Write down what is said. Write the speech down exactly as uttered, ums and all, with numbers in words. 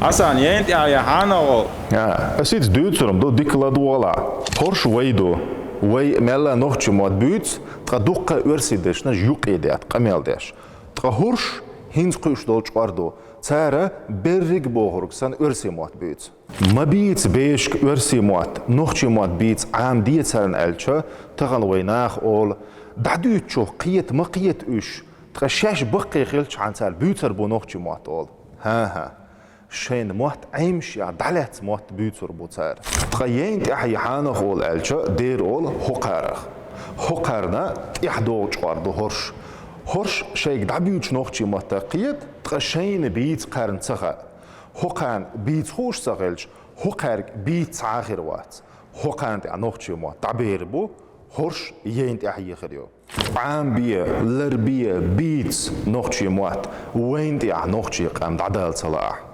Асан, яйна тӀехьа я хьанагӀо? А, ас иза дуьйцурм ду, дика ладогӀалахь. ХӀорш вай ду. Вай мелла нохчий мотт буьйцу, ткъа дуккха оьрсий дешнаш юкъе детта, къамел деш. Ткъа хӀорш хӀинца кхуьуш долу чкъор ду. Цара берриг бохург санна оьрсий мотт буьйцу. Ма бийца бешка оьрсий мотт, нохчий мотт бийца Ӏамаде царна аьлча, тахана вай наха олу, дӀадуьйцучух кхета ма кхета уьш, ткъа шаьш баккхий хилчхьана цара буьйцур бу нохчий мотт олу. ХӀан-хӀа. Шайна мотт Ӏемаш яхь дӀалаьцна мотт буьйцур бу цара. Ткъа яйна тӀехьа я хьанагӀо олу аьлча, дера олу хӀокхарах. ХӀокхарна тӀехь догӀу чкъор ду хӀорш. ХӀорш шайга дӀабуьйцучу нохчий маттах кхета, ткъа шайна бийца кхарна ца хаьа. ХӀокхарна бийца хууш ца хилча, хӀокхаьрга бийца цхьа а хир вац. ХӀокхарна тӀехь нохчий мотт дӀабер бу, хӀорш яйна тӀехь ехир ю. Ӏамабе, ларбе, бийца нохчий мотт, вайна тӀехь нохчий къам дӀадала ца лаахь.